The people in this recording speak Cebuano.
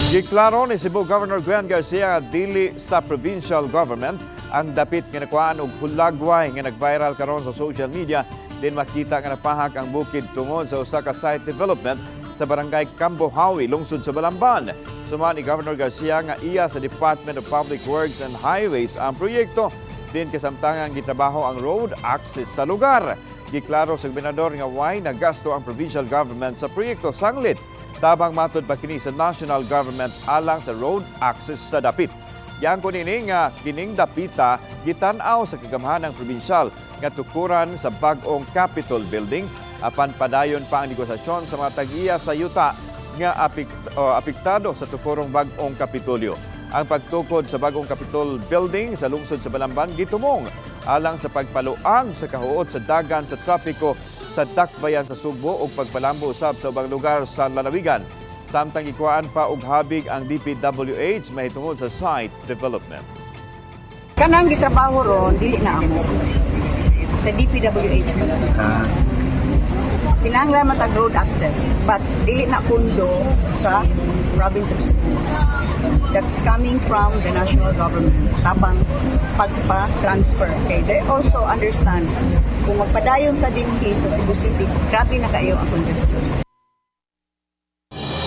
Giklaro ni Cebu Governor Gwen Garcia nga dili sa provincial government ang dapit nga nakuhaan og hulagway nga nag-viral karon sa social media din makita nga napahak ang bukid tungod sa usa ka site development sa Barangay Cambuhawe, lungsod sa Balamban. Suma ni Governor Garcia nga iya sa Department of Public Works and Highways ang proyekto din kasamtangang gitrabaho ang road access sa lugar. Giklaro sa gobernador nga way nagasto ang provincial government sa proyekto sanglit tabang matod pa kini sa national government alang sa road access sa dapit. Giangkon niini nga kining dapita gitan-aw sa kagamhanang probinsyal nga tukuran sa bag-ong Capitol Building, apan padayon pa ang negosasyon sa mga tag-iya sa yuta nga apektado sa tukurong bag-ong Kapitolyo. Ang pagtukod sa bagong Capitol Building sa lungsod sa Balamban gitumong alang sa pagpaluang sa kahuot sa dagan sa trapiko sa dakbayan sa Sugbo ug pagpalambo usab sa ubang lugar sa lalawigan. Samtang gikuhaan pa og habig ang DPWH mahitungod sa site development. Kanang gitrabaho ron, dili na amo. Sa DPWH man. Kinahanglan man tag road access, but dili na pundo sa province of Cebu. That's coming from the national government. Tabang pagpa-transfer. Okay, they also understand kung magpadayon ka dinhi sa Cebu City, grabe na kayo ang congestion.